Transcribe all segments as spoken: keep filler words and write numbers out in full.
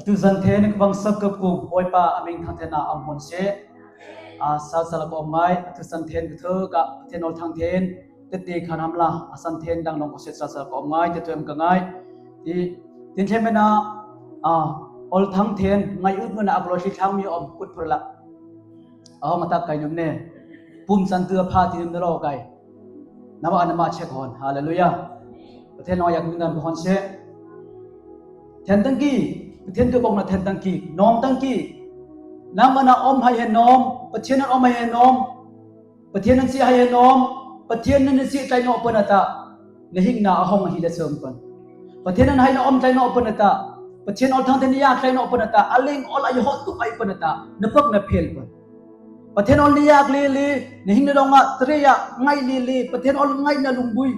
Tusan then ka vangsak kap kum Bawipa a ming thangthen a om honseh. A, sasa la ka om ngai, a tusan then ka thok a, Pathen ol thangthen, tete khan ham la, a san then dang nong ko set sasa la ka om ngai, te tuem ka ngai. Ti, tin then mena, a, ol thangthen, ngai ut mena a klo si thang mi om, kut phur la. A, hong a tak kai num ne. Pum san tu a pha ti num ne lo kai. Nama, nama chek hon. Hallelujah. Pathen ol yak ming dan ko honseh. Then tangki, Pathen tu bok na then tangki, nom tangki. Nang mana om hai he nom, Pathen om hai he nom. Pathen an si hai he nom, Pathen an si tai no panata. Na hing na a hong ahi la sem pan. Pathen an hai na om tai no panata. Pathen ol thangthen na yak tai no panata. A ling ol a yoh tu ai panata. Na pak na phel pan. Pathen ol na yak lili, na hing na dong a, teri a, ngai lili, Pathen ol ngai na lungbui.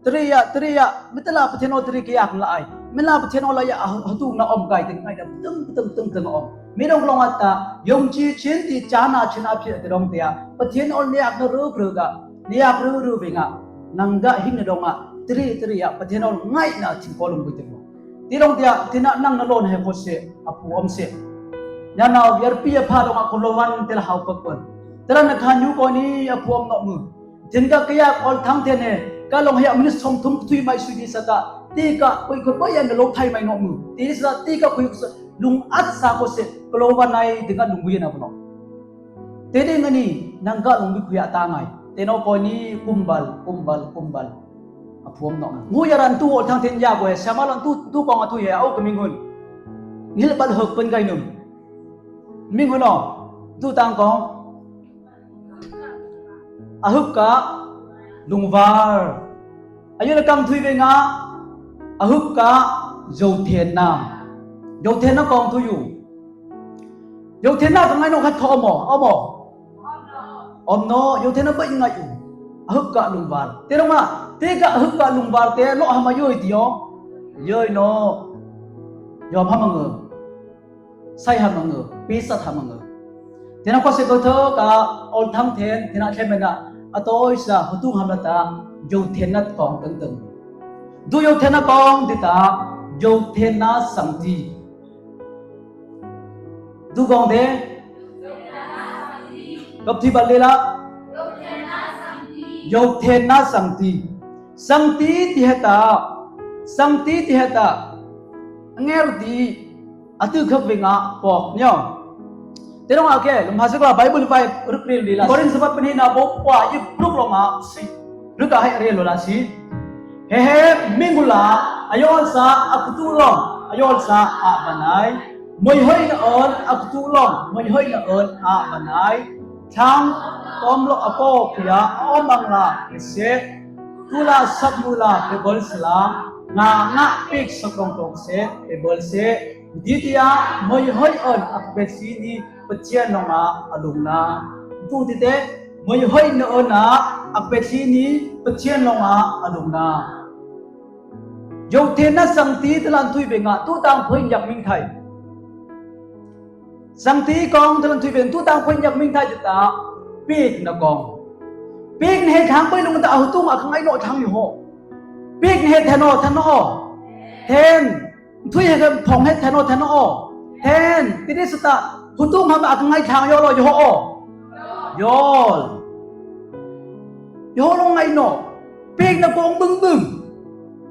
Teri a, teri a, mi tela Pathen ol teri ka yak la ai. Mi la Pathen ol a ya, ha, hatu na om kai, te ngai na, tung, tung, tung, tung om. Mi dong long a ta, yong chi chin ti chana chin a phi te dong te a. Pathen ol na yak na ru, ru ga. Na yak ru, ru ving a. Nang ga hing na dong a, teri, teri a, Pathen ol ngai na chin ko lungbui te dong. Ti dong tia, tina nang na lon he ko se, a pu om se. Nya nau, yar pi a pha dong a ko lo van te la hau pak pan. Te la na khan yu ko ni a pu om no mu. Tin ka kaya ol thangthen he, ka long he a minit som thum thui mai sui di sa ta. Ti ka kui ko ko yan lo thai mai no mu. Ti sa ti ka kui sa lung at sa ko se, ko lo van nai ti ka lung wi na ko no. Te de ngani, nang ka lung wi kui a ta ngai. Te no ko ni kumbal, kumbal, kumbal. A phuam no. Ngu ya ran tu ol thangthen ya ko he, sama lan tu, tu kong a tu ya, au ka ming hun. Ngil bal hok pen kai num. Ming hun no. Tu tang kong. A huk ka lungvar. A yo la kam thui ve nga. A huk ka yothenna. Yothenna kong thui u. Yothenna ka ngai no khat tho mo, mo. Om no, yothenna ba ngai u. A huk ka lungvar. Te dong a, te ka a huk ka lungvar te lo ham a yoi ti yo. Yoi no. Yom ham a nge. Sai ham a nge. Pisat ham a nge. Te na ko se ko tho ka ol thangthen, te na khe mena. A toi sa, hutung ham la ta, yothenna kong teng teng. Du yothenna kong ti ta, yothenna sangti. Du kong de. Kap thui bal le la. Yothenna sangti. Sangti ti heta. Sangti ti heta. Nger ti. Atu khap ve nga pok nyo. Te dong a ke, lum ha se ko Bible vai ruk ril di la. Korin sapat peni na bo kwa i ruk lo ma si. Ruk a hai ril lo la si. Hehe, mingula, a yolsa, a kutu long, a yolsa, a banai. Moihoi na on, a kutu long, moihoi na on, a banai. Thang, tom lo, a ko, kuya, a om ang la, se. Tula, sap mula, pe bol sela. Nga, nga, pik, sa kong kong se, pe bol se. Ditia, moihoi on, a pek sini, Pathian nonga, a lungna. Tu tite, moihoi na ona, a pek sini, Pathian nonga, a lungna. Yothenna sangti te lan thui ve nga, tu tang phoin yak ming thai. Sangti kong te lan thui ve, tu tang phoin yak ming thai te ta, pik na kong. Pik na he thang poi lung ta, a hutung a ka ngai no thang yo ho. Pik na he then o, then o. Then. Thui he phong he then o, then o. Then. Ti di sa ta, hutung ham a ka ngai thang yo lo, yo ho o. Yol. Yo ho lo ngai no. Pik na kong bung bung.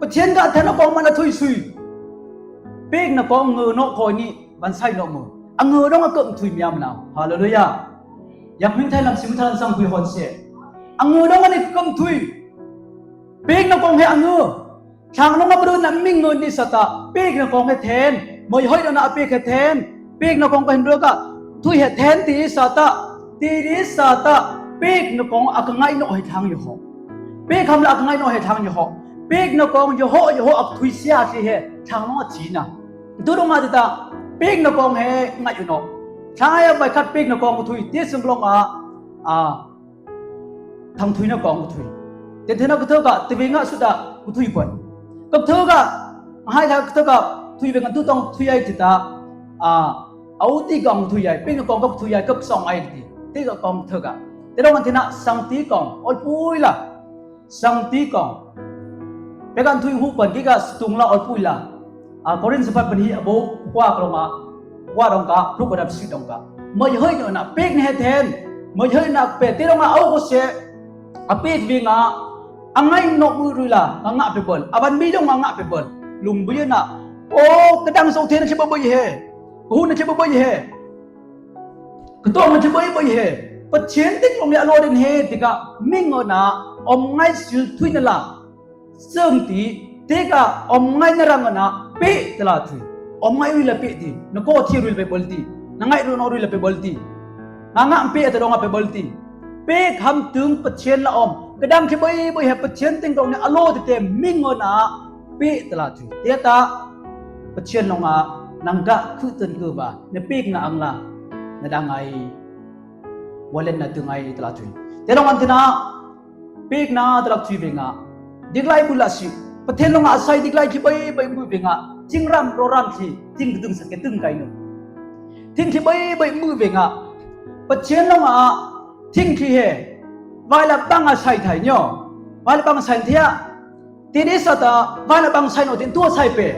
Pathian ka then o kong man a thui sui. Pik na kong nge no ko ni ban sai no mo. A nge dong a kem thui miam na. Hallelujah. Yang ming thai lam sim thai lam sang thui hon se. A nge dong a ni kem thui. Pik na kong he a nge. Thang nong a bru na ming nge ni sa ta. Pik na kong he then. Moihoi na a pik he then. Pik na kong ka hin ru ka. Thui he then ti sa ta. Ti di sa ta. Pik na kong a ka ngai no he thang yo ho. Pik ham la a ka ngai no he thang yo ho. Pik na kong yo ho yo ho a thui sia si he. Thang nong a ti na. Tu dong a ti ta. Pik na kong he ngai yo no. Thang a ya bai khat pik na kong thui. Ti sum long a. A. Thang thui na kong thui. Ten ten a kuthu ka, te ve nga sut a kuthui pon. Kuthu ka, hai la kuthu ka, thui ve nga tu tong thui ai ti ta, a, au ti kong thui ai, ping kong kong thui ai, kong song ai ti. Ti ka kong kuthu ka. Te dong an ti na sangti kong, ol pui la. Sangti kong. Pe kan thui hu pon ki ka stung la ol pui la. A, Korin saphat pahni a bok kua ka dong a, kua dong ka, ruk a dap sit dong ka. Mei hei no na pek ne he ten, mei hei na pek te dong a au ko se, a pek ving a, a ngai no mu rui la, a ngah pe bol, a van mi dong a ngah pe bol, lung bui na, o, ka dang so ten a che ba bai he, ka hun a che ba bai he, ka tong a che bai bai he, Pathian ting long ya lo den he, tika, ming o na, om ngai sil thui na la. Seng ti, teka om ngai na rang na, pek tala tui. Om ngai rui la pek ti, na ko ti rui la pek bol ti, na ngai rui no rui la pek bol ti. Nga nga pek ta dong a pek bol ti. Pek ham tung Pathian la om. Ka dang ti bai bai ha Pathian ting dong ne a lo ti te ming o na, pek tala tui. Tia ta, Pathian long a, nang ka khu tun ku ba, na pek na ang la, na dang ngai. Valen na tu ngai tala tui. Tia dong an ti na, pek na tala tui ving a. Diklai bu la si. Pathian long a sai diklai ti bai bai bu ving a. Ting ram ro ram ti, ting dung sa ke dung kai no. Ting ti bai bai bu ving a. Pathian long a, ting ti he. Vai la bang a sai thai nyo. Vai la bang a sai thia. Ti di sa ta, vai la bang sai no tin tua sai pe.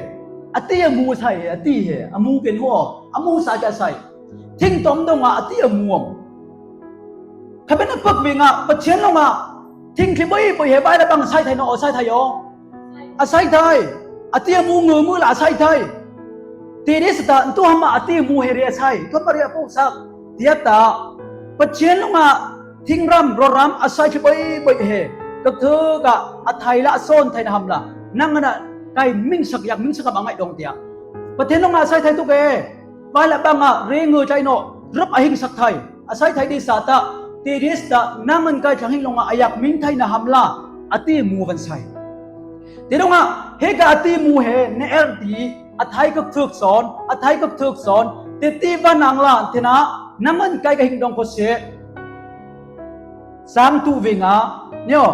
A ti a mu sai he, a ti he, a mu ken ho, a mu sa ka sai. Ting tom dong a, a ti a mu om. Ka pen a pek ving a, Pathian long a, ting ti bai bai he, vai la bang sai thai no, o sai thai o. A sai thai. A ti a mu ngu mu la a sai thai. Ti di sa ta, tu ham a ti mu he ri a sai. Tu pa ri a pu sa. Tia ta, Pathian long a, ting ram, ro ram, a sai ti bai bai he. Ka thu ka, a thai la, a son thai na ham la. Nang na, kai ming sak yak, ming sak a ngai dong tia. Pathian long a sai thai tu ke. Vai la bang a, ri ngu thai no, rup a hing sak thai. A sai thai di sa ta, ti di sa ta, nang man kai thang hing long a, a yak ming thai na ham la. A ti mu van sai. Ti dong a, he ka a ti mu he, ne er ti, a thai kak thuk son, a thai kak thuk son, ti ti van ang la, ti na, nang man kai ka hing dong ko se. Sang tu ving a, nyo,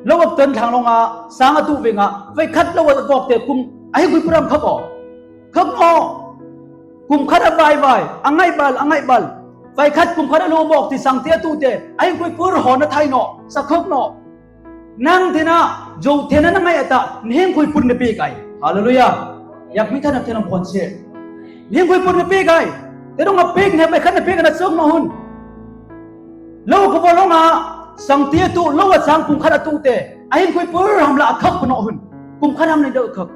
lo ak ten thang long a, sang a tu ving a, vai khat lo ak vok te kum, a hing kui pram khak o. Khak no, kum khat a vai vai, a ngai bal, a ngai bal. Vai khat kum khat a lo vok ti sang te a tu te, a hing kui pur hon a thai no, sa khak no. Nang te na, zo te na na ngai a ta, na hing kui pur na pek ai. Hallelujah. Yak mi ta na te na phon se. Na hing kui pur na pek ai. Te dong a pek ne, vai khat na pek na song ma hun. Lo ka vo long a, sang ti a tu, lo a sang kum khat a tu te. A hing kui pur ham la a khak pa no hun. Kum khat ham na do khak.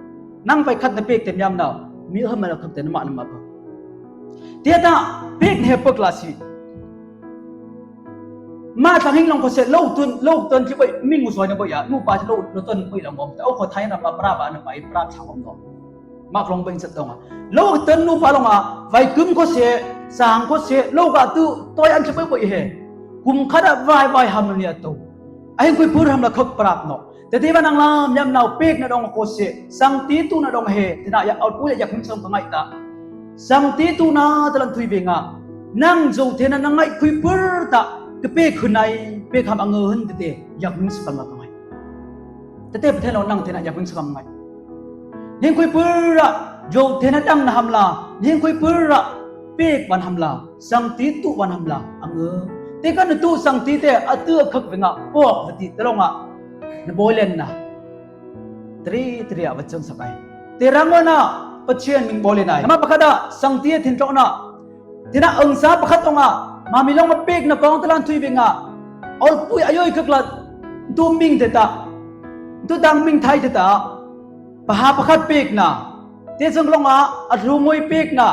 Nang vai khat na pek te miam na. Mi ham la khak te na ma na ma pa. Tia ta, pek ne pek la si. Ma thang hing long ko se lo tun, lo tun ti bai, ming u soi na bai a, nu pa ti lo, lo tun bai long om. Ta o ko thai na pa pra ba na bai pra thang om no. Mak long beng sat dong a. Lo tun nu pa long a, vai kum ko se, sang ko se, lo ka tu, toi an se bai bai he. Kum khat a vai vai ham ni a tu. A hing kui pur ham la khak prak no. Te ti van ang la, miam nau pek na dong ko se, sang ti tu na dong he, ti na yak aw pu yak hing sang ka ngai ta. Sang ti tu na ta lan tui ving a. Nang zo te na na ngai kui pur ta, ka pek hun ai, pek ham ang hun te te, yak hing sang ka ngai. Te te Pathian long nang te na yak hing sang ka ngai. Hing kui pur a, zo te na dang na ham la, hing kui pur a, pek van ham la, sang ti tu van ham la, ang. Te kan tu sang ti te, a tu a khak ving a, pok va ti, te long a, na boi len na. Tri, tri a va chang sa kai. Te rang wa na, Pathian ming boi len ai. Nama pakhat a, sang ti a tin tlok na, Ti na ang sa pakhat dong a, mami long a pek na kong ta lan tui ving a. Ol pui a yoi kak la, tu ming te ta. Tu dang ming thai te ta. Paha pakhat pek na. Te sang long a, a thu ngoi pek na.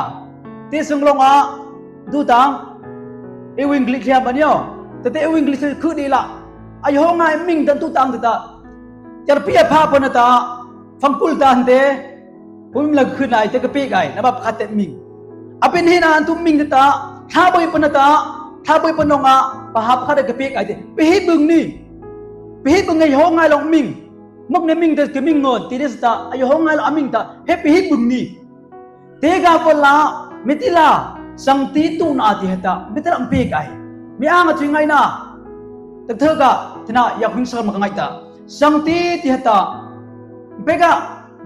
Te sang long a, tu dang. E wing glik liam ba nyo. Te te e wing glik khu di la. A yo ngai ming dan tu dang te ta. Yar pi a pha pa na ta. Fang kul dan te. Pum la khun ai te ka pek ai, na ba pakhat te ming. A pen hi na an tu ming ta, tha boi pa na ta, tha boi pa nong a, pa hap khat te ka pek ai te. Pe hi bung ni. Pe hi bung ngai ho ngai long ming. Mok ne ming te ka ming ngon, ti de sa ta, ai ho ngai long a ming ta, he pe hi bung ni. Te ga pa la, mi ti la, sang ti tu na ti he ta, mi ti la pek ai. Mi ang a tui ngai na. Tak thak a, ti na yak hing sa ma ka ngai ta. Sang ti ti he ta. Pek a,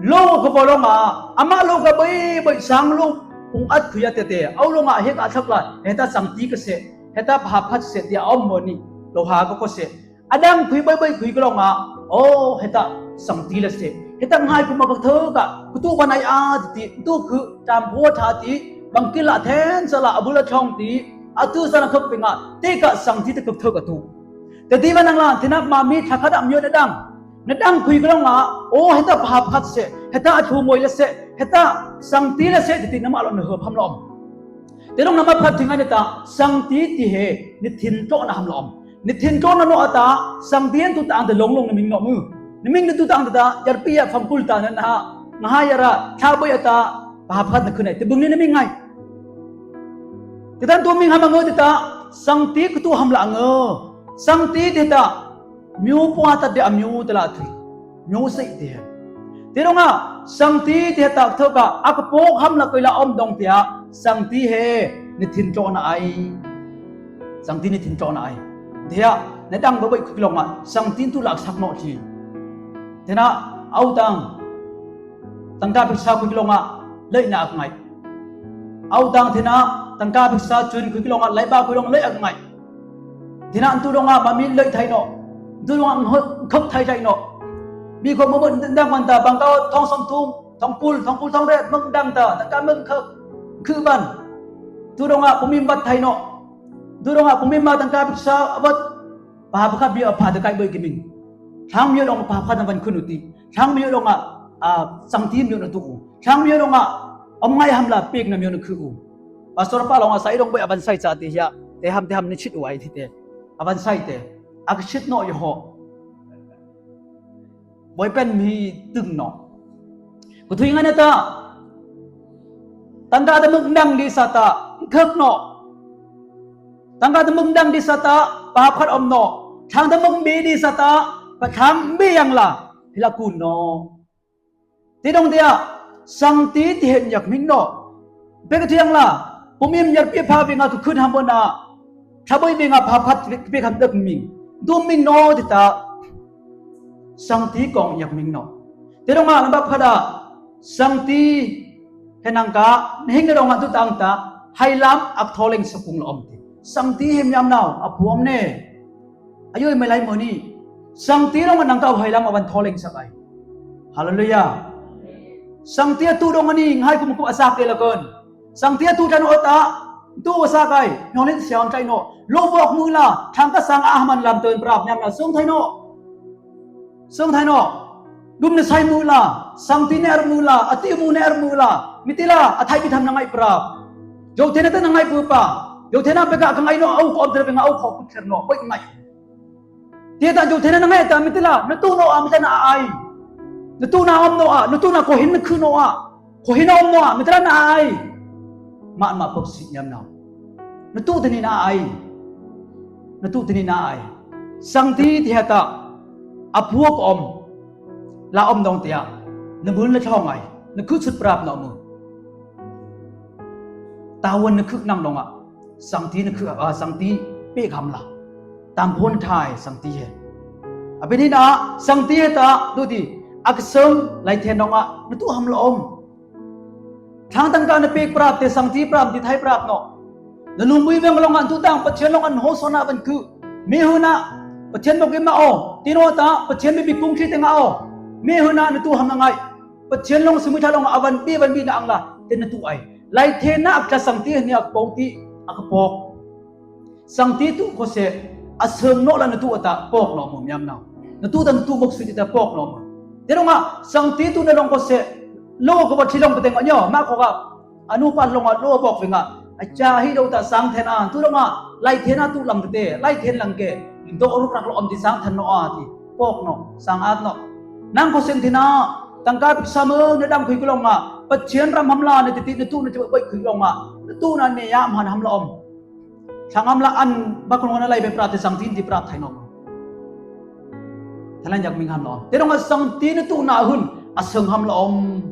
Lo ka vo long a, ama lo ka boi boi sang lo, pung at khuya te te, au long a, he ka thak la, he ta sang ti ka se, he ta pa hap khat se, ti a om mo ni, lo ha ka ko se. A dang khui boi boi khui ka long a, o, he ta sang ti la se. Hita ngai kum a kak thok a, katu ban ai a ti, tu ku tam pho tha ti, bang kila then sa la a bul a thong ti, a tu sa na kak ping a, te ka sangti te kak thok a tu. Te ti ban ang la, thina mami tha khat a myo na dang. Na dang kui ka long a, o hita pha phat se, hita a thu moi la se, hita sangti la se, ti ti na ma lo na hop ham lo om. Te long na ma phat thing a na ta, sangti ti he, ni thin to na ham lo om. Ni thin to na no ata, sangti en tu tang te long long na ming no mu. Na ming na tu tang te ta, yar pi ya fang kul ta na na, nga ha yara, tha bo ya ta, pa ha phat na khun ai, te bung ni na ming ngai. Te tan tu ming ham a ngo te ta, sangti ku tu ham la ngo. Sangti te ta, myu pua ta de a myu te la tui. Myu sei te. Te dong a, sangti te ta thok a, a ka pok ham la koi la om dong te a, sangti he, ni thin to na ai. Sangti ni thin to na ai. Te a, na dang ba bai kuk long a, sangti tu lak sak no ti. Te na, au tang. Tangka pisa kuk long a, lai na ak ngai. Au tang te na, tangka pisa chun kuk long a, lai ba kuk long lai ak ngai. Te na tu dong a, ba mi lai thai no. Tu dong a, khok thai thai no. Bi ko mo mo dang man ta, bang ka thong som tum, thong kul, thong kul, thong re, meng dang ta, tangka meng khok, khu ban. Tu dong a, pumim bat thai no. Tu dong a, pumim ma tangka pisa, abat. Pha pha khat bi a pha te kai boi ki ming. Thang mi dong pha pha khat na van khun u ti. Thang mi dong a, a, sangti mi na tu u. Thang mi dong a, om ngai ham la pek na mi na khu u. Pastor pa long a sai dong boi a van sai cha ti hia. Te ham te ham ni chit u ai ti te. A van sai te. A ka chit no yo ho. Boi pen mi teng no. Ku thui ngan ta. Tangka ta muk nang di sa ta. Khek no. Tangka ta muk nang di sa ta. Pa phat om no. Thang ta muk bi di sa ta. Pa thang bi yang la. Hila kun no. Ti dong tia, sangti ti hen yak ming no. Pek tiang la, pumim yar pi pha bi nga ku khun ham bo na. Tha boi bi nga pha phat pi kham dek ming. Du ming no ti ta, sangti kong yak ming no. Ti dong a, nang bak pha da, sangti, hen nang ka, na hing na dong a tu tang ta, hai lam ak tholeng sakung la om ti. Sangti him yam nau, a puam ne. Ayo, mai lai mo ni. Sangti long a nang ka hai lam a van tholeng sak ai. Hallelujah. Sangti a tu dong a ni, ngai kum kum a sak ke la kon. Sangti a tu tan o ta, tu a sak ai. Nyong len siang chai no. Lo bok mu la, thang ka sang a haman lam ton prap nyam na sung thai no. Sung thai no. Dum ne sai mu la, sangti ne er mu la, a ti mu ne er mu la. Mi ti la, a thai bi tham na ngai prap. Jo te na ta na ngai pu pa. Jo te na pe ka ka ngai no, au ko om te na pe nga au ko kut kher no. Boi ngai. Te ta jo te na na ngai ta mi ti la, na tu no a mi ta na ai. Na tu na om no a, na tu na ko hin na khu no a. Ko hin na om no a, mi ti la na ai. Ma ma pok si nyam na. Na tu te ni na ai. Na tu te ni na ai. Sangti ti heta. A phuak om. La om dong tia. Na bun la thong ai. Na khu sut prap no mu. Tawan na khu nang dong a. Sangti na khu, a, sangti pe kham la. Tam phon thai sangti he. A pe ni na sangti he ta, du ti. A ka sung lai then dong a. Na tu ham la om. Thang tangka na pek prap te sangti prap ti thai prap no. Na lung bui veng long an tu tang Pathian long an ho sona van khu. Mi hu na Pathian bok ima o. Ti no ta Pathian bi bi kung thi te nga o. Mi hu na na tu ham na ngai. Pathian long sumui tha long a van bi van bi na ang la. Te na tu ai. Lai the na ak tla sangti ni ak pok ti ak pok. Sangti tu ko se, a seng no la na tu ata pok no mo miam nau. Na tu ta na tu mok sui ta pok no mo. Te dong a, sangti tu na long ko se, lo ko ba thi long pateng a nyo, ma ko ka, anu pa long a lo bok vinga. A cha hi lo ta sang then a, tu dong a, lai then a tu lang te, lai then lang ke, do ruk rak lo om ti sang then no a ti, pok no, sang at no. Nang ko seng thina, tangka pisa mo, na dang kui kulong a, Pathian ram ham la, na ti ti na tu na ti bai kui kulong a, na tu na ne yam han ham la om. Sang am la an ba kon na lai be prat te sangti ti prat thai no. Thalan yak ming ham no. Te dong a sangti na tu na hun a seng ham la om.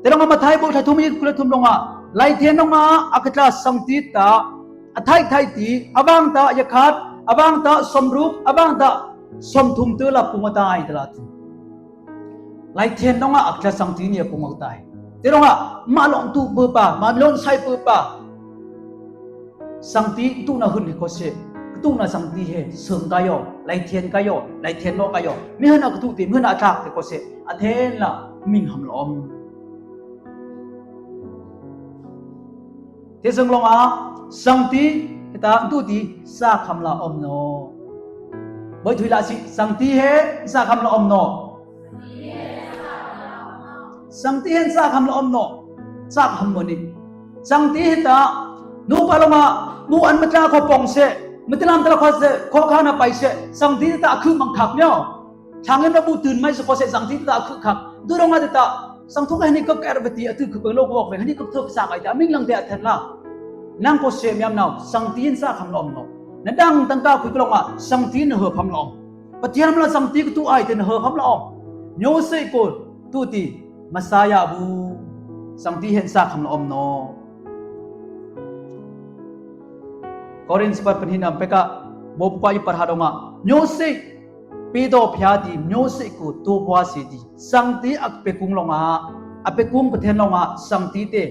Te dong a Mathai bo thai thum i kule thum dong a. Lai then dong a a ka tla sangti ta a thai thai ti a vang ta ya khat a vang ta som ruk a vang ta som thum te la pung a tai te la tu. Lai then dong a ak tla sangti ni a pung a tai. Te dong a ma long tu bu pa, ma long sai bu pa. Sangti tu na hun ni ko se. Tuh na sangti he, sung kai aw, lai thien kai aw, lai thien naw kai aw. Mihon a kituh ti, mihon a tlak ti kose, a then la, ming ham la om. Te sung long a, sangti, hita, tuh ti, sak ham la om naw. Boi thui la si, sangti he, sak ham la om naw. Sangti hen sak ham la om naw. Sak ham mani. Sangti hita, nu pa long a, nu an matla ko pong se, matla matla ko se, ko kana pai se, sangti hita khu mang khak nyo. Thang en na bu tun mai se ko se, sangti hita khu khak. Du long a hita, sang thuk hani kak er beti, atu khu pang lo ko wok, hani kak thuk sa kai ta, ming lang te a then la. Nang ko se miam nau, sangti hen sak ham la om naw. Na dang tang ka khu long a, sangti na hap ham la om. Pathian lam la sangti kituh ai te na hap ham la om. Nyo se ko tuh ti Messiah bu sangti hen sak ham la om naw. Korin sipat panhin am peka bo pua i parha dong a. Nyo se pi do phia ti nyo se ko to pua se ti. Sangti a pekung long a, a pekung Pathian long a sangti te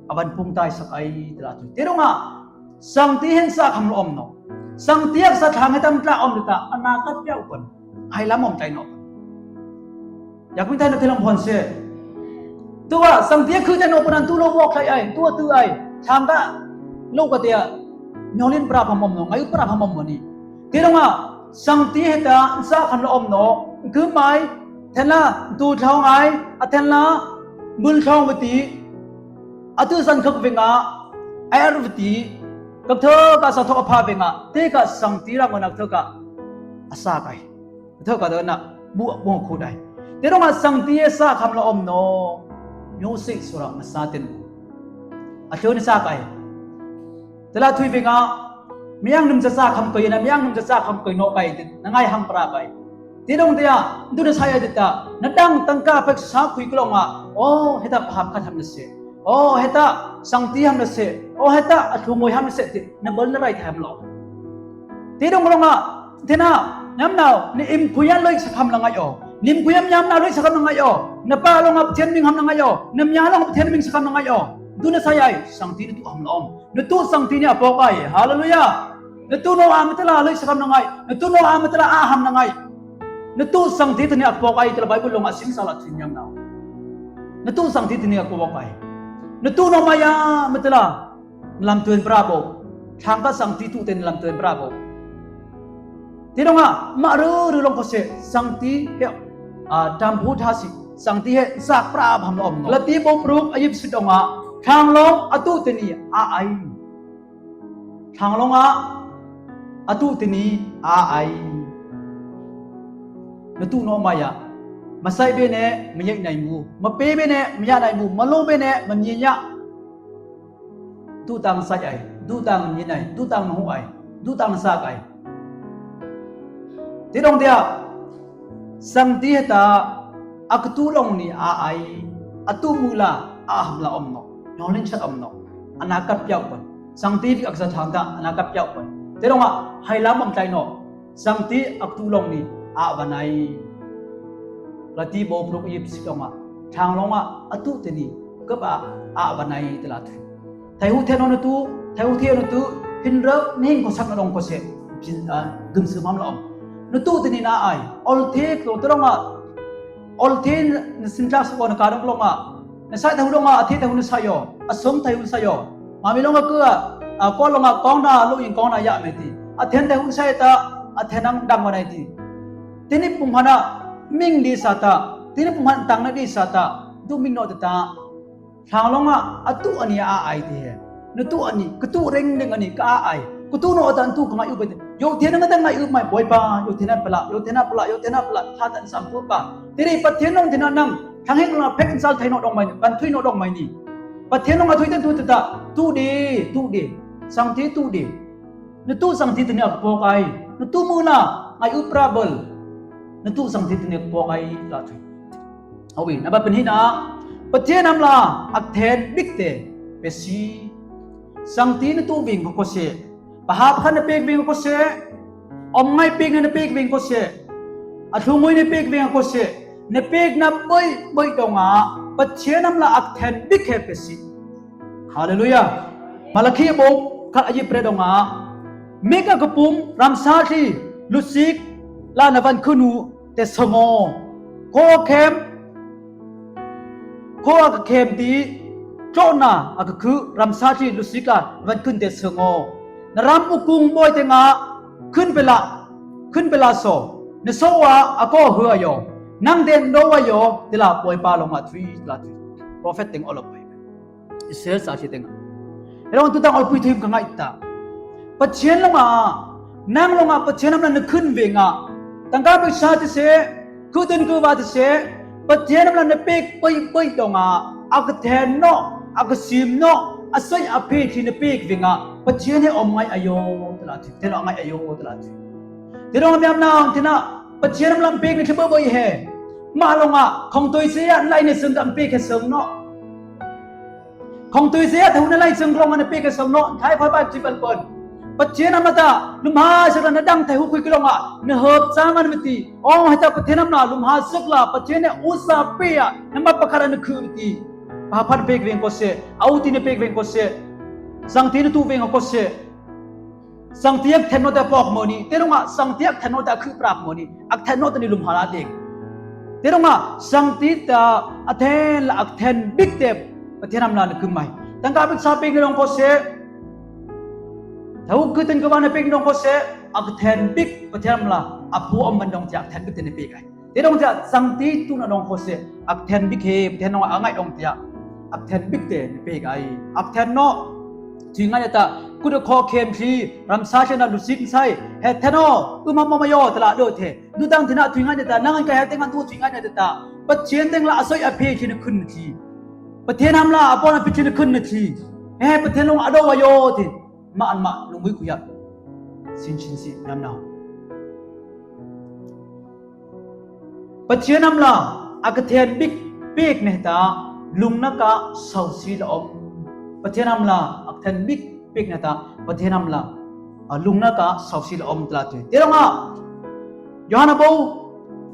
a van pung tai sak ai te la tui. Te dong a Sangti hen sak ham la om naw. Sangti a ksa thang he tam tla om ta, a na kat piau pan. Hai lam om tai naw. Yak min tai na te lam phon se. Tua, sangti a khu te naw pan an tu lo wok tai ai, tua tu ai. Thang ka, lo ka te a. Nyolin pra pham om naw, ngai pra pham om ni. Te dong a, sangti heta, sak ham la om naw. Khu mai, then la, tu thong ai, a then la, bul thong beti. A tu san khak veng a, a er veti, kak thok a sa thok a pha veng a, te ka sangti rang a nak thok a, a sa kai. Thok a dona, bu, bu khu dai. Te dong a sangti e sak ham la om naw, nyo se sura ma sa ten. A thon sa kai. Te la thui veng a, miang num sa sa kham kai na, miang num sa sa kham kai naw kai, na ngai hang pra kai. Te dong te a, du na sa ya te ta, na dang tang ka pek sa khui klong a, o, heta pahap khat ham na se. O, heta sangti ham na se. O, heta a thu ngoi ham na se te, na bol na rai tham lo. Te dong klong a, te na, nam nau, ni im khui an loi sa kham la ngai o. Ni im khui an nam nau loi sa kham la ngai o. Na pa long a Pathian ming ham la ngai o. Na mia long a Pathian ming sa kham la ngai o. Du na sa ya, sangti na tu ham la om. Na tu sangti ni a pok ai. Hallelujah. Na tu no a matala loi sa kham na ngai. Na tu no a matala a ham na ngai. Na tu sangti teni a pok ai tela Bible long a sing sa la thin yam nau. Na tu sangti teni a pok ai. Na tu no maya matala lam tuen pra bo. Thang ka sangti tu ten lam tuen pra bo. Te dong a, ma ru ru long ko se, sangti he, a, tam pu tha si, sangti he, sak pra ham la om. Lati bo pruk a yip si dong a, thang long a tu teni a ai. Thang long a, a tu teni a ai. Na tu no maya. Ma sai be ne, ma yai nai mu. Ma pe be ne, ma ya nai mu. Ma lo be ne, ma nyi ya. Tutang sai ai, tutang nyi ai, tutang mahu ai, tutang sak ai. Te dong te a, sangti heta, a ktu long ni a ai, a tu mula, a ham la om no, nong ling chat om no, a na kat piau pan. Sangti vik a ksa thang ta, a na kat piau pan. Te dong a, hai lam om tai no, Sangti a ktu long ni a va nai. Lati bo pruk yip si dong a. Thang long a a tu teni kap a a va nai te la thui. Thai hu the no na tu, thai hu the na tu, hin rap ni hin ko sak na dong ko se. Pin a gum se mam la om. Na tu teni na ai. Ol the klo te dong a. Ol the na sin tlak sa ko na ka dong long a. Na sai thai hu dong a, a the thai hu na sai yo. A som thai hu na sai yo. Mami long a kua, a ko long a kong na, lo ing kong na ya me ti. A then thai hu na sai ta, a then ang dang wa nai ti. Tini pung hana, ming di sa ta. Tini pung han tang na di sa ta. Du ming no ta ta. Thang long a, a tu ani a ai ti he. Na tu ani, ka tu reng reng ani ka a ai. Ka tu no ta tu ka ngai u ba ti. Yo then ang ta ngai u mai boi pa, yo then ang pala, yo then ang pala, yo then ang pala, ha tan sam pu pa. Tiri pa then nong then ang nang. Thang heng la phek sal thai no dong mai ni, kan thui no dong mai ni. Pathian nong a thui ten tu ta, tu de, tu de. Sangti tu de. Na tu sangti teni a pok ai. Na tu muna, ngai u pra bol. Na tu sangti teni a pok ai la thui. Awi, na ba pen hi na. Pathian nam la, a then bik te, pe si. Sangti na tu ving ko se. Pahap khan na pek ving ko se. Om ngai pek na pek ving ko se. A thu ngoi na pek ving ko se. Na pek na boi boi dong a. Pathian nam la a then bik he pe si. Hallelujah. Malaki bok khat a yip re dong a. Mik a kapum ramsa thli lutsik la na van khun u te song aw. Kho a khem, kho a kakhem ti tloh na a kakhu ramsa thli lutsik la na van khun te song aw. Na ram u kung boi te nga khun pela, khun pela so. Na so a a ko hu a yo. Nang den do a yo, te la boi pa long a thui, te la thui. Prophet teng olop pai. Israel sa si teng. Erong tu tang olpui thui ka ngai ta. Pathian long a, nang long a Pathian nam la na khun ve nga. Tangka peksa te se, khutun kuva te se, Pathian nam la na pek poi poi dong a, a kathen no, a kasim no, a sai a pek hi na pek ve nga. Pathian he om ngai a yo, te la thui, te la ngai a yo, te la thui. Te dong a miam na, te na, Pathian nam la pek ni thli boi boi he. Ma long a, khong toi se a, lai ne sung dam pek he sung no. Khong tui se a, thau na lai sung long a na pek a sung no, thai phai bai chi ban pon. Pathian nam la ta, lumha suk la na dang thai hu khui ki long a, na hop sa man mati. Ong heta Pathian nam la, lumha suk la, Pathian ne usa pe a, na ma pakhat a na khu mati. Pa phan pek veng ko se, au ti na pek veng ko se, sang ti na tu veng ko se. Sang ti a kthen no te pok moni, te dong a sang ti a kthen no te a khu prak moni, a kthen no te ni lumha la ding. Te dong a sang ti ta a then la a kthen bik te Pathian nam la na khum mai. Tangka bik sa bik ni dong ko se. Thau khu ten ko ba na bik ni dong ko se. A kthen bik Pathian nam la a phu om ban dong ti a kthen bik te ni bik ai. Te dong tia sang ti tu na dong ko se, a kthen bik he, Pathian dong a ngai dong tia, a kthen bik te ni pek ai. A kthen no, tui ngai ta, kut a kho khem si, ramsa si na lusik sai, he then o, um ma ma yo, te la do the. Du tang thina tui ngai ta, nang ka he teng an tu tui ngai ta. Pathian teng la a soi a pek si na khun na thi. Pathian nam la a pon a pek si na khun na thi. He, Pathian long a do wa yo the. Ma an ma, lung mui kuya. Sin sin si, nam nau. Pathian nam la a kathen bik pek ne ta, lungna ka sausi la om. Pathian nam la a kathen bik pek ne ta, Pathian nam la a lungna ka sausi la om te la tui. Te dong a, Johan a bo,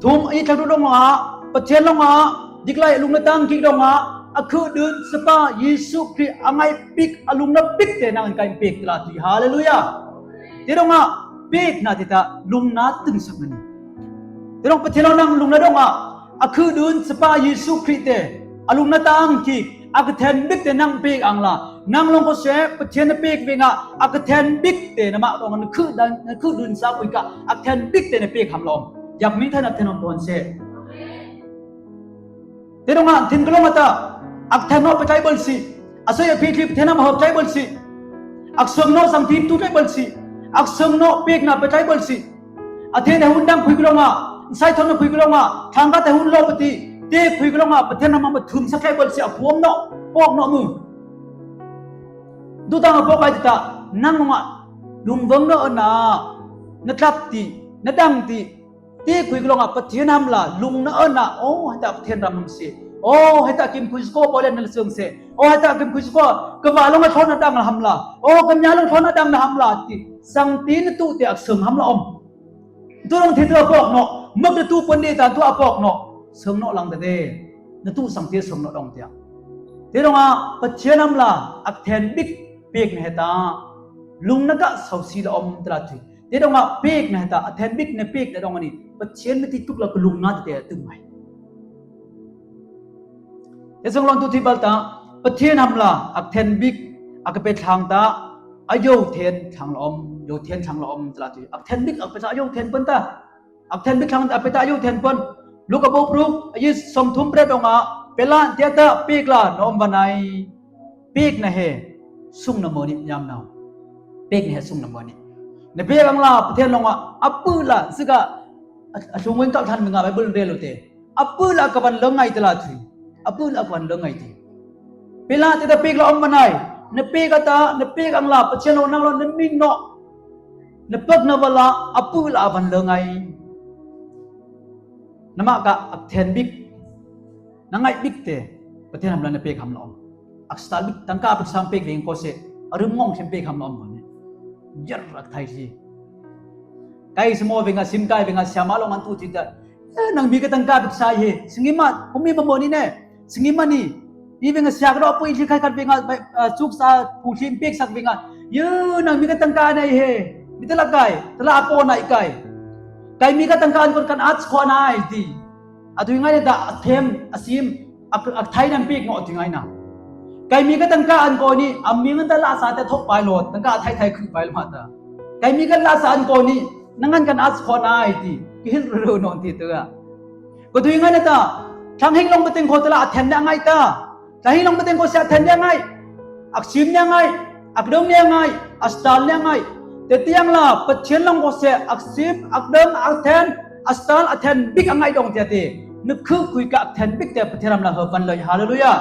thum a i thak dong a, Pathian long a, dik lai lungna tang kik dong a, a khu dun sapa Jesu Khrist a ngai bik, a lungna bik te nang kai pek te la tui. Hallelujah. Te dong a, pek na te ta lungna teng sak na ni. Te dong Pathian long nang lungna dong a, a khu dun sapa Jesu Khrist te, a lungna tang kik, a kathen bik te nang pek ang la. Nang long ko se, Pathian na pek veng a, a kathen bik te na ma dong a na khu dun, na khu dun sa ui ka, a kathen bik te na pek ham long. Yak mi than a then om pon se. Te dong a, then ka long a ta, a kathen no pe tai bol si. A soi a pek li Pathian nam hop tai bol si. A sung no sang tim tu tai bol si. A sung no pek na pe tai bol si. A then a hun dang khui ki long a, sai thon na khui ki long a, thang ka te hun lo pati, te khui ki long a, Pathian nam ma thum sa kai bol si a phuam no, pok no mu. Du tang a pok ai ta, nang long a, lung vang no na, na tlap ti, na dang ti, te khui ki long a, Pathian nam la, lung na na, o, heta Pathian ram ham si, o, heta kim khui sko po len na sung se, o, heta kim khui sko, ka va long a thon na dang ham la, o, ka nya long thon na dang ham la, ti, sang ti na tu te a sung ham la om. Tu dong the tu a pok no, mak na tu pon de ta tu a pok no. Sung no lang te de. Na tu sang te sung no dong tia. Te dong a, Pathian nam la, a then bik pek ne heta. Lungna ka sausi la om te la tui. Te dong a, pek ne heta, a then bik ne pek ne dong a ni. Pathian me ti tuk la ka lungna te te tung mai. Te sung long tu ti bal ta, Pathian nam la, a then bik, a ka pe thang ta, a yo then thang la om, yo then thang la om te la tui. A then bik, a pe ta, a yo then pon ta. A then bik thang ta, a pe ta, a yo then pon. Luk a bo pruk, a yi song thum pre dong a, pe la, te ta, pek la, na om van ai. Pek na he, sung na moni, yam nau. Pek na he, sung na moni. Na pek ang la, Pathian long a, a pu la, sika, a, a sung wen kal than mi nga, Bible re lo te. A pu la ka van leng ngai te la tui. A pu la ka van leng ngai te. Pe la te ta pek la om van ai. Na pek a ta, na pek ang la, Pathian long nang long, na ming no. Na pek na va la, a pu la a van leng ngai. Na ma ka a then bik. Na ngai bik te. Pathian nam la na pek ham la om. A stal bik tangka bik sang pek veng ko se. A rum ngong sem pek ham la om ne. Yer a thai si. Kai se mo veng a sim kai veng a siama long an tu ti ta. Eh, nang mi ka tangka bik sa he. Singi ma, kumi ma mo ni ne. Singi ma ni. I veng a siak do pui li kai kat veng a, eh, suk sa pu li pek sak veng a. Yo, nang mi ka tangka ne he. Ite la kai, tala apo nai kai. Kaimi ka tangka ankon kan ach khon ai ti. Atui ngai na ta athem, asim, ak, athai nan pik no atui ngai na. Kaimi ka tangka ankon ni, aming an ta lasa te thok pai lo, tangka athai thai khu pai lo mata. Kaimi ka lasa ankon ni, nang an kan ach khon ai ti, kihil ru no ti tua. Ko tui ngai na ta, thang hing long pateng ko tala athen na ngai ta. Thang hing long pateng ko se athen na ngai. Aksim na ngai. Akdong na ngai. Astal na ngai. Tetiang la, Pathen long ko se, aksim, akdong, athen, astal, athen bik angai dong tia ti. Nakhu khui ka athen bik te Pathen ram la hapan loi. Hallelujah.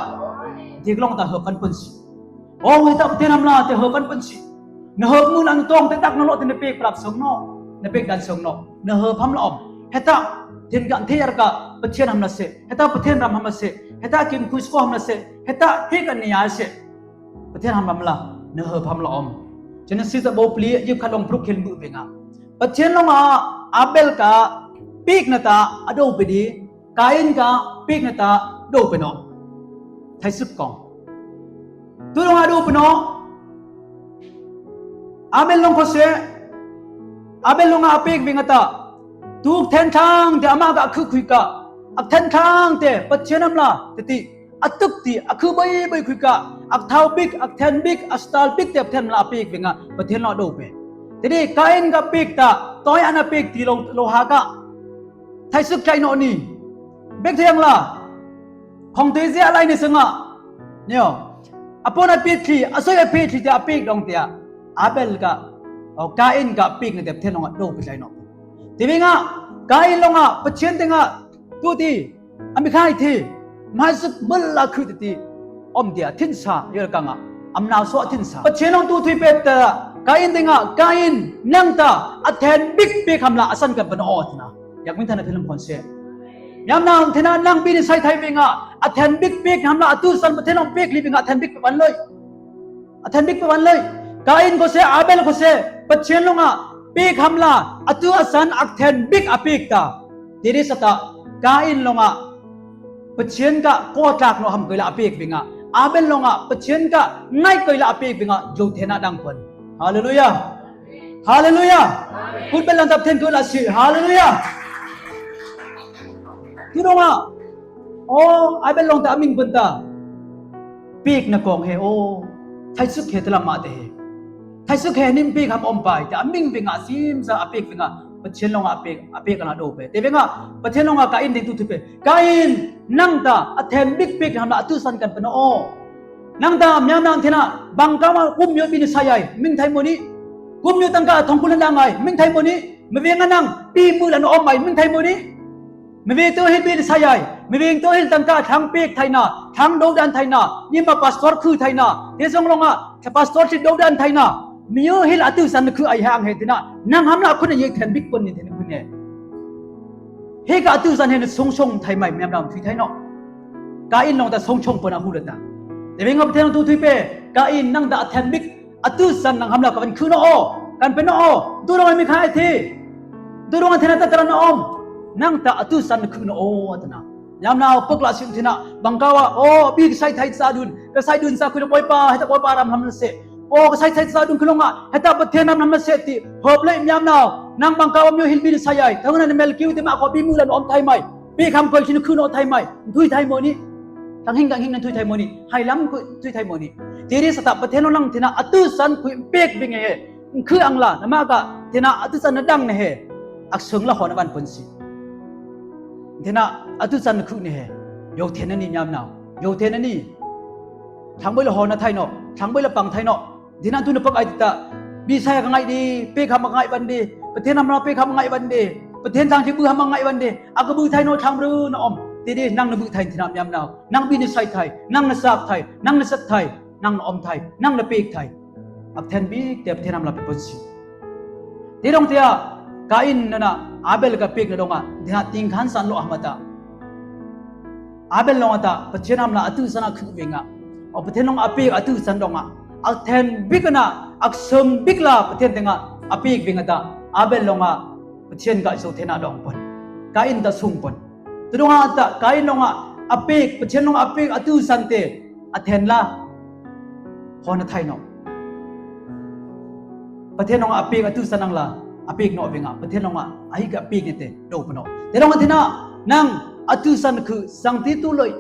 Dik long ta hapan pun si. O, heta Pathen ram la te hapan pun si. Na hap mu nan tong te tak na lo te na pek plak song no. Na pek dan song no. Na hap ham la om. Heta, ten ka te yar ka, Pathen ham la se. Heta Pathen ram ham la se. Heta kim kusko ham la se. Heta hek an ni ya se. Pathen ham la, na hap ham la om. Genesis a bo pli, yip khat long pruk hil bu benga. Pathen long a, Abel ka, pek na ta, ado pedi, Kain ka pek na ta do pe no. Thai suk kong. Tu long a do pe no. Abel long ko se. Abel long a pek ving a ta. Tu then thang te ama ka khu khui ka. Ak then thang te Pathen ham la te ti. Atuk ti, akhu bai bai khui ka. Ak thau bik, ak then bik, astal bik te Pathen ham la pek ving a. Pathen long a do pe. Te di Kain ka pek ta. Toi an a pek ti lo, lo ha ka. Thai suk thai no ni. Bek thei ang la. Khong tui zia lai ni sanga. Nio. Apon a pek thi, asoi a pek thi tia pek dong tia. Abel ka. O Kain ka pek na te Pathen long a do pek lai no. Ti bing a, Kain long a, Pathen teng a, tu ti. Ami khai thi. Mai suk bel la khu ti ti. Om tia, thin sa, yol kang a. Am nau so thin sa. Pathen long tu thui pet ta. Kain teng a, Kain, nang ta, athen bik pek ham la, asan kan pano o tina. Yak min thana thilam khon se. Yam nang thina nang bini sai thai ving a, athen bik pek ham la, atu san Pathen long pek li ving a, athen bik pek wan loi. Athen bik pek wan loi. Kain ko se, Abel ko se, Pathen long a, pek ham la, atu asan athen bik a pek ta. Tiri sa ta, Kain long a, Pathen ka ko tlak no ham koi la a pek ving a. Abel long a, Pathen ka ngai koi la a pek ving a, jo thena dang pon. Hallelujah. Hallelujah. Kun bel lang tap then ko la si. Hallelujah. Tu dong a. O, Abel long ta aming bun ta. Pek na kong he o. Thai suk he tala ma te he. Thai suk he nim pek ham om pai. Ta aming ving a sim sa a pek ving a. Pathen long a pek, a pek ana do pe. Te ving a, Pathen long a Kain ding tu tu pe. Kain, nang ta, athen bik pek ham la atu san kan pano o. Nang ta, miam nang thena, bang ka ma, kum yo bini sai ai, ming thai mo ni. Kum yo tangka thong kun na ngai, ming thai mo ni. Meveng a nang, pi mu la no om ai, ming thai mo ni. Meveng to hil bini sai ai, meveng to hil tangka thang pek thai na, thang do dan thai na, ni ma pastor khu thai na, te song long a, te pastor si do dan thai na, mi yo hil atu san khu ai hang he thena, nang ham la khu na ye then bik pon ni then khu ne. He ka atu san he na song song thai mai, miam nang thui thai no. Kain long ta song song pon a hu la ta. Te ving a Pathen long tu thui pe, Kain nang ta athen bik, atu san nang ham la ka van khu no o, kan pe no o, tu long mi khai thi. Tu long thena ta tara no om. Nang ta atu san khu no o, tana. Yam nau pek la sim thena, bang ka wa, o, bi sai thai sa dun, ka sai dun sa khu no poi pa, heta poi pa ram ham la se. O, ka sai thai sa dun khu long a, heta Pathen ram ham la se ti, hop le yam nau, nang bang ka wa mi yo hil bini sai ai, thang na mel kiu ti ma ko bi mu la no om thai mai. Pek ham koi chin khu no thai mai. Thui thai mo ni. Thang hing kang hing nan thui thai mo ni. Hai lam khu thui thai mo ni. Tiri sa ta Pathen long nang thena atu san khu pek ving he. Khu ang la, na ma ka, thena atu san na dang ne he. Ak sung la ho na van pon si. Thena atu san khu ne he. Yo thena ni nyam nau. Yo thena ni. Thang boi la ho na thai no. Thang boi la pang thai no. Dinan tu na pak ai ta. Bi sai ka ngai di, pek ham ngai ban di. Pathen ham la pek ham ngai ban di. Pathen thang ki bu ham ngai ban di. Ak bu thai no thang bru na om. Ti di nang na bu thai ti na miam nau. Nang bini sai thai, nang na sak thai, nang na sat thai, nang na om thai, nang na pek thai. Ak then bik te Pathen ham la pe pon si. Ti dong tia, Kain nana, Abel ka pek na dong a, dinan ting khan san lo ham ta. Abel long a ta, Pathen ham la atu san a khu ving a. O Pathen long a pek atu san dong a. Ak then bik na, ak sum bik la Pathen teng a, a pek ving a ta. Abel long a, Pathen ka so thena dong pon. Kain ta sung pon. Tu dong a ta, Kain long a, a pek, Pathen long a pek atu san te, a then la. Ho na thai no. Pathen nong a pek a tusan nang la a pek noh veng a, Pathen nong a ahi ka pek ne te do pano. Te nong a tina nang a tusan khu sang ti tu loi.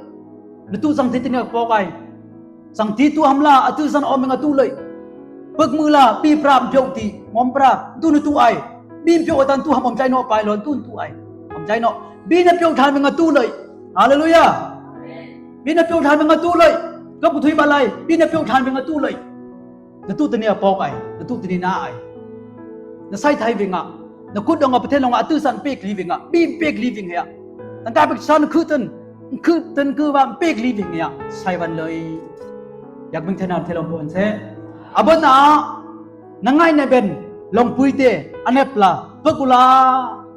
Na tu sang ti tina pok ai. Sang ti tu ham la a tusan om veng a tu loi. Pek mu la bi pra mpyo ti mom pra tu na tu ai. Bi mpyo atan tu ham om jai noh pai lo tu tu ai. Om jai noh. Bi na pyo than veng a tu loi. Hallelujah. Bi na pyo than veng a tu loi. Kap ku thui ba lai. Bi na pyo than veng a tu loi. Na tu teni a pok ai, na tu teni na ai. Na sai thai veng a, na kut dong a Pathen dong a a tusan pek li veng a, bi pek li veng hia. Tangka pek san khu ten, khu ten khu ba pek li veng hia. Sai van loi. Yak ming thena thelong pon se. A bot na, na ngai na ben, longpui te, a nep la, pek u la,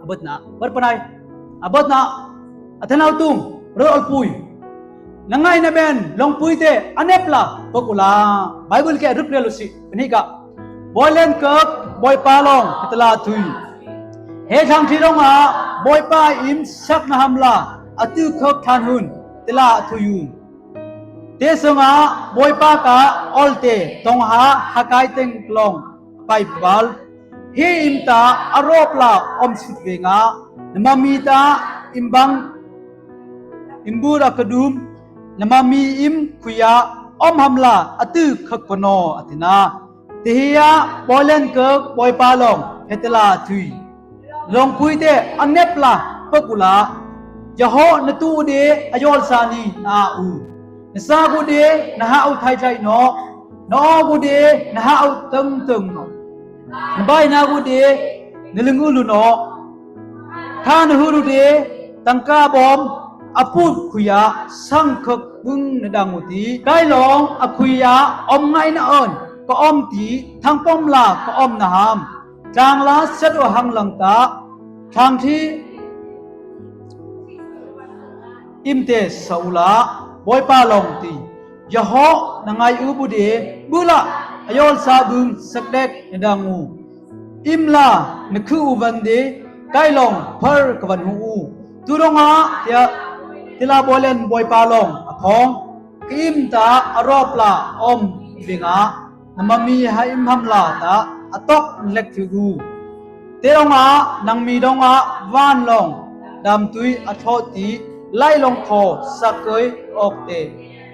a bot na, bar panai. A bot na, a thenau tung, ro olpui. Na ngai na ben, longpui te, a nep la, pek u la. Bible ke ruk rel u si, peni ka. Boilen kep, boipa long, tela thui. He thang thi long a, boipa im sak na ham la, a tu kep than hun, tela thui u. Te song a, boipa ka, ol te, tong ha, hakai teng long, pai bal. He im ta, a rop la, om sut veng a, na mami ta, im bang, im bur a kadum, na mami im khui a, om ham la, a tu kep pano, a tina. Te hia, boilen kep, boipa long, he tela thui. Longpui te, a nep la, pek u la. Yaho, na tu u de, a yol sa ni, na u. Na sa gu de, na ha u thai thai no. Na o gu de, na ha u teng teng no. Na bai na gu de, na ling u lu no. Tha na hu ru de, tangka bom, a put khui a, sang kep bung na dang u ti. Kai long, a khui a, om ngai na on, ka om ti, thang pom la, ka om na ham. Tlang la set u hang lang ta, tlang thi im te sa u la, boipa long ti. Yaho na ngai u bu de, bu la, a yol sa bung sak dek na dang u. Im la, na khu u van de, kai long, par ka van hu u. Tu dong a, tia, tila boilen boipa long, a phong. Ka im ta, a rop la, om, veng a. Na mami ha im ham la ta, a tok lek thiu gu. Te dong a, nang mi dong a, van long, dam tui a tho ti, lai long kho, sak koi, ok te,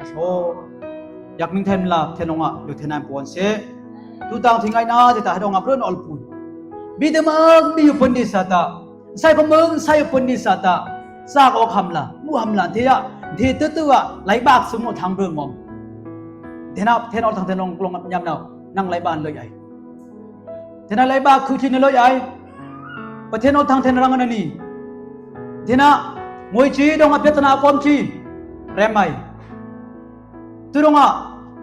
a tho. Yak ming then la, then dong a, yu then an puan se. Tu tang thi ngai na, te ta ha dong a, pron ol pun. Bi te mak, bi yu pun di sa ta. Sai pamang, sai pun di sa ta. Sa ko ham la, mu ham la, te ya, te te te a, lai bak sum no thang bang mong. Te na, te na thang te nong klong nyam nau, nang lai ban loi ai. Te na lai bak khu chi ne loi ai. Pa te na thang te na rang na ni. Te na, ngoi chi dong a pia te na kom chi. Rem ai. Tu dong a,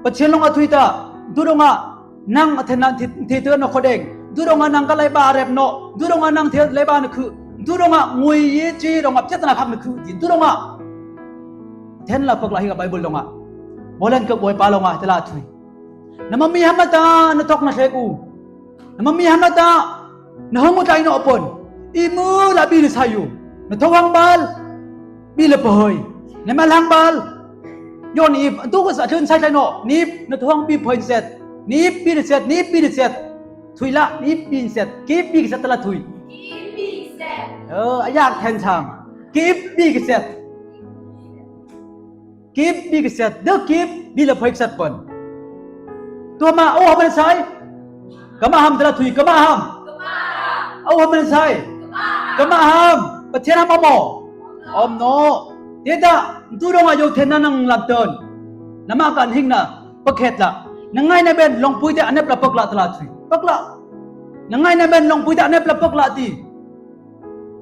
Pathen long a thui ta, tu dong a, nang a then na thi, thi tu na khodeng, tu dong a nang ka lai ba rep no, tu dong a nang the lai ba na khu, tu dong a ngui ye chi dong a phet na khak na khu, ti tu dong a. Then la pek la hi ka Bible dong a. Bolen ka boipa long a, te la thui. Na mami ham ta, na tok na thlek u. Na mami ham ta, na hong u tai no pon. I mu la bi le sa yu. Na tho hang bal. Bi le pahoi. Na ma lang bal. Yon ip, tu ko sa chun sai tai no. Nip, na tho hang bi pahoi set. Nip bi set, nip bi set. Thui la, nip bi set. Kip bi set la thui. Kip bi set. Ơ, a yak then chang. Kip bi set. Kip bi kiset, de kip bi le phoi kiset pon. Tua ma, o ham na sai. Kama ham tela thui, kama ham. O ham na sai. Kama ham. Pathen ham mo. Om no. Teta, tu dong a yo then na nang lam ton. Nama kan hing na, pakhet la. Na ngai na ben, long pui te anep la pek la tela thui. Pek la. Na ngai na ben, long pui te anep la pek la ti.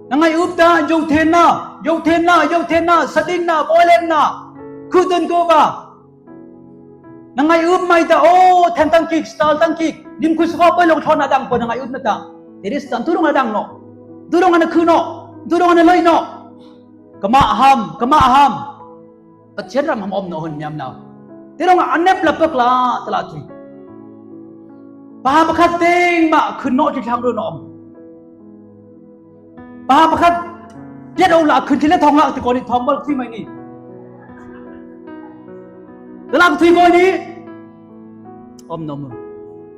Na ngai up ta, yo then na, yo then na, yo then na, sading na, boilen na, kuten ko ba. Na ngai up mai ta, o, then tang kik, stal tang kik, dim ku suka poi long thon na dang ko na ngai up na ta. Teri stan tu dong na dang no. Tu dong na khu no. Tu dong na loi no. Kama ham, kama ham. Pathen ram ham om no hun miam nau. Te dong a anep la pek la tela thui. Paham khat teng ma khun no ti thang ru no om. Paham khat piat o la khun ti le thong la ti ko ni thong bal thui mai ni. Tela thui ko ni. Om no mu.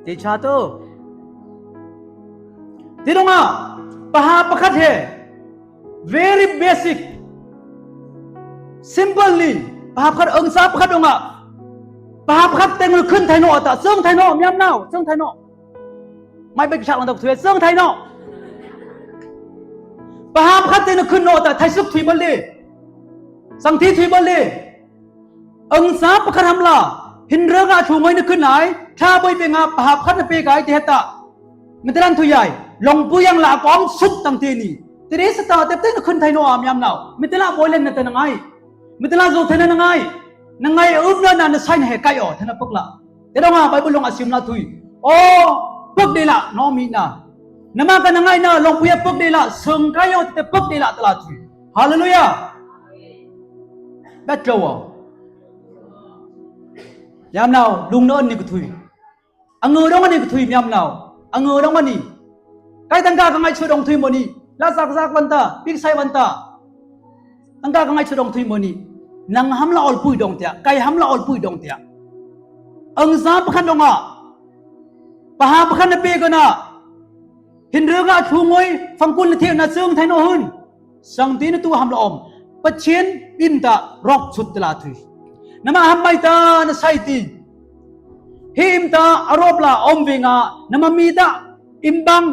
Te cha to. Ti dong a, pahapa khat he, very basic, simple ni, pahapa khat, angsa pakhat dong a, pahapa khat teng le khun thai noh ta, sung thai noh, miam nao, sung thai noh. Mai bek sak lang ta thu, sung thai noh. Pahapa khat teng le khun noh ta, thai suk thui bal di. Sang thi thui bal di. Angsa pakhat ham la, hin rek a thu ngoi na khun ai, tha boi pe nga pahapa khat na pe kai ti heta. Mitelan thu yai, longpui yang la kong suk tang ti ni. Ti ri sa ta tep te na khun thai noh a miam nao. Mitela boi len na te na ngai. Mitela zo te na ngai. Na ngai um na na na sai na he kai o, te na pek la. Te dong a Bible long a sim la thui. O, pek de la, no mi na. Nama ka na ngai na, longpui a pek de la, sung kai o, te pek de la, te la thui. Hallelujah. Bek tlo o. Miam nao, lung no ni ka thui. Ang dong ani ka thui miam nao. Ang dong ani. Kai tangka ka ngai chu dong thui moni. La sak sak banta, pik sai banta. Tangka ka ngai chu dong thui moni. Nang ham la olpui dong tia, kai ham la olpui dong tia. Angsa pakhat dong a. Pahapa khat na pe ka na. Hin rek a thu ngoi, fangkul na thei na sung thai noh hun. Sang ti na tu ham la om. Pathian im ta rop sut ta la thui. Nama ham mai ta na sai ti. Hi im ta a rop la om ve nga, nama mi ta im bang,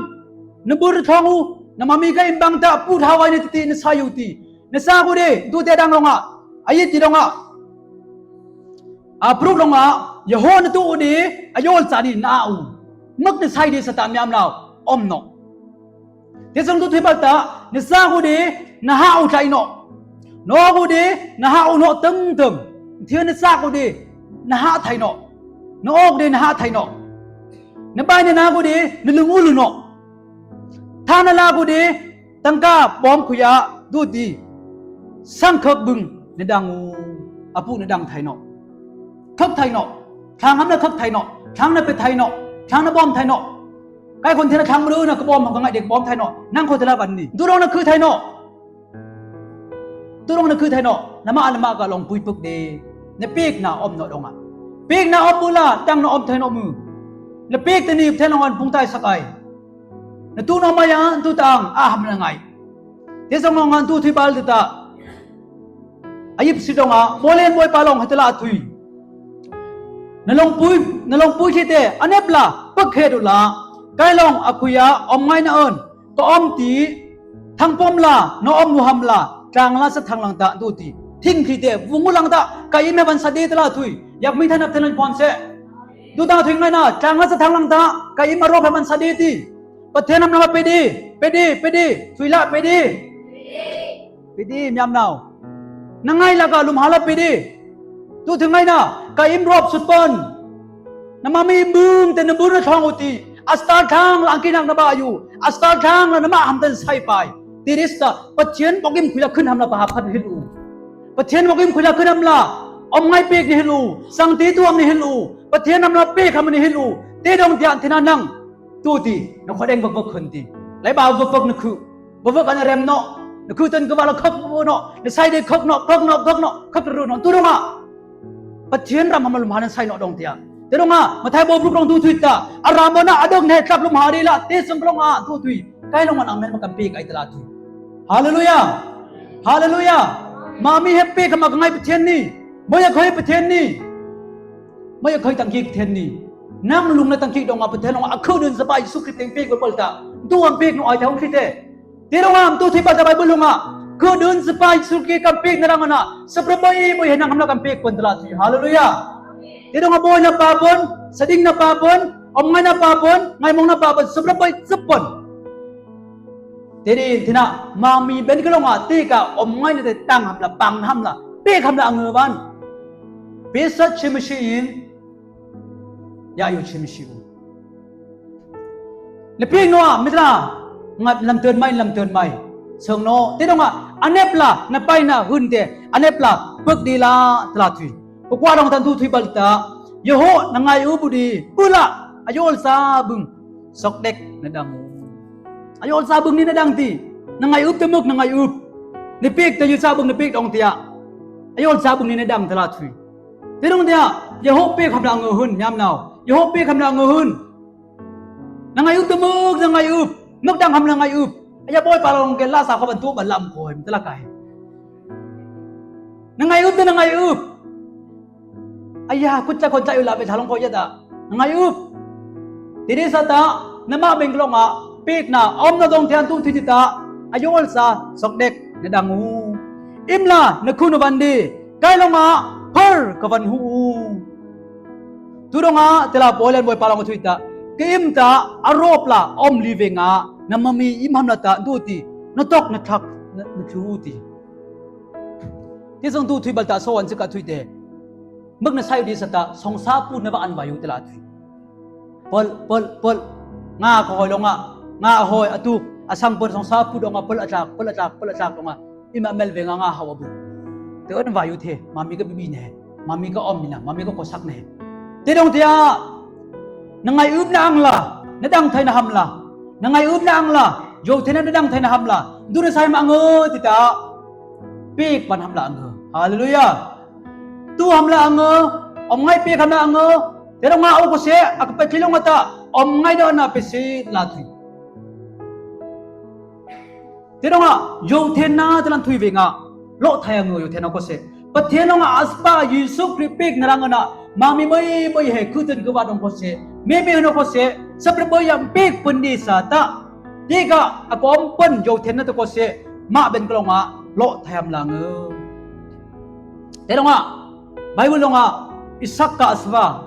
na bur thong u, nama mi ka im bang ta pu tha wai na ti ti na sai u ti. Na sa ku de, tu te dang long a. Ai ti long a. A pruk long a, ya ho na tu u de, a yol sa di na u. Mak na sai de sa ta miam nao, om noh. Te sung tu thui bal ta, na sa ku de, na ha u thai noh. Na ok u de, na ha u noh teng teng. Te na sa ku de, na ha thai noh. Na ok de, na ha thai noh. Na bai na na ku de, na lung u lu noh. Tha na la ku de, tangka bom khuya, du ti. Sang khak bung, na dang u. A pu na dang thai noh. Khak thai noh. Thang ham na khak thai noh. Thang na pe thai noh. Thang na bom thai noh. Kai kon thena thang mru na ka bom ka ngai dek bom thai noh. Nang ko tela ban ni. Tu dong na khu thai noh. Tu dong na khu thai noh. Nama nama ka longpui pek de. Na pek na om noh dong a. Pek na om mu la, tang na om thai noh mu. Na pek te ni thai noh an pung tai sak ai. Na tu noh mai a, tu tang, a ham na ngai. Te song long an tu thui bal te ta. A yip si dong a, molen boi pa long hete la thui. Na longpui, na longpui khi te, a nep la, pek khe du la. Kai long a khuya, om ngai na on. Ka om ti, thang pom la, na om nu ham la, tlang la sa thang lang ta, du ti. Thing khi te, vung u lang ta, ka im he ban sa de te la thui. Yak mi than ap te lang pon se. Du ta thui ngai na, tlang la sa thang lang ta, ka im a rop he ban sa de ti. Pathian nam nama pe di, pe di, pe di, thui la pe di. Pe di, miam nao. Na ngai la ka lum ha la pe di. Tu thui ngai na, ka im rop sut pon. Nama mi im bung, te na bung na thong u ti. A star thang la ang kinak na ba yu. A star thang la nama ham ten sai pai. Ti ri sa, Pathian bok im khuya khun ham la pahapa khat hil u. Pathian bok im khuya khun ham la. Om ngai pek ni hil u. Sang ti tu am ni hil u. Pathian nam la pek ham ni hil u. Te dong tia tina nang. Tu ti, na khot eng vek vek khun ti. Lai ba vek vek na khu. Vek vek an rem noh. Na khu ten kava la khak bu noh. Na sai de khak noh, khak noh, khak noh, khak ru noh. Tu dong a. Pathian ram ham lum ha na sai noh dong tia. Te dong a, Mathai bo bruk dong tu thui ta. A ram bo na a dong ne tlap lum ha de la. Te sung dong a, tu thui. Kai long an amen ma kan pek ai te la thui. Hallelujah. Hallelujah. Ma mi he pek ma ka ngai Pathian ni. Mo ya khoi Pathian ni. Mai a khoi tangki Pathian ni. Nang lung na tangki dong a Pathian long a khudun sapa Isu Krist teng pek bol ta. Tu ang pek no ai thong Krist te. Ti dong a tu thui bal ta Bible long a. Khudun sapa Isu Krist kan pek na dang a na. Sapraboi boi he nang ham na kan pek pon ta la thui. Hallelujah. Ti dong a boi na pa pon, sading na pa pon, om ngai na pa pon, ngai mong na pa pon, sapraboi sapon. Te di tina, mami ben ka long a, te ka om ngai na te tang ham la, pang ham la, pek ham la ang ban. Pesa chimshi in, ya yu chimshi u. Na pek no a, mitra, ngat lam tön mai, lam tön mai. Song no, te dong a, anep la, na pai na hun te, anep la, pek di la, te la thui. Pek wa dong tan tu thui bal ta, Yeho, na ngai u bu di, bu la, a yol sa bung, sok dek, na dang u. A yol sa bung ni na dang ti. Na ngai up te muk, na ngai up. Ni pik te yu sa bung ni pik dong tia. A yol sa bung ni na dang te la thui. Te dong tia, Yeho pik ham la ngu hun, nyam nau. Yeho pik ham la ngu hun. Na ngai up te muk, na ngai up. Mukdang ham na ngai up. Aya boi pa long ke la sa ko ban tu ban lam ko em tela kai. Na ngai up, na ngai up. Aya kut cha kon cha u la ve tha long ko ya ta. Na ngai up. Ti di sa ta, na ma beng long a, pik na, om na dong thian tu thi ti ta, a yol sa, sok dek, na dang u. Im la, na khun u ban di, kai long a, phar, ka ban hu u. Tu dong a, tela boi len boi pa long a thui ta, ka im ta, a rop la, om li ve nga, na mami im ham la ta, tu ti, na tok, na thak, na, na thu ti. Ti zong tu thui bal ta, so an sik a thui te. Muk na sai di sa ta, song sa pu na ba an ba yu tela thui. Pol, pol, pol. Nga ko hoi long a, nga hoi a tuk, a sang pol song sa pu dong a, pol a tlak, pol a tlak, pol a tlak dong a. Ima mel ve nga nga hau a bu. Te on va yu the, mami ka bibi ne, mami ka om ni na, mami ka kosak ne. Te dong te a, na ngai up na ang la, na dang thai na ham la, na ngai up na ang la, yo the na na dang thai na ham la, du na sai ma ang o, ti ta, pik pan ham la ang o. Hallelujah. Tu ham la ang o, om ngai pik ham la ang o, te dong a o ko se, a ka pek li long a ta, om ngai do na pe se la thui. Te dong a, yo the na te lan thui ve nga, lo thai ang o yo the na ko se. Pathen long a aspa Jesu Khrist pik na lang a na, mami mei mei he, khutun ke wa dong ko se, mei mei no ko se, sap re boi yang pik pun di sa ta. Ti ka, a ko om pun yo the na te ko se, ma ben ke long a, lo thai ham lang o. Te dong a, Bible long a, Isak ka aspa,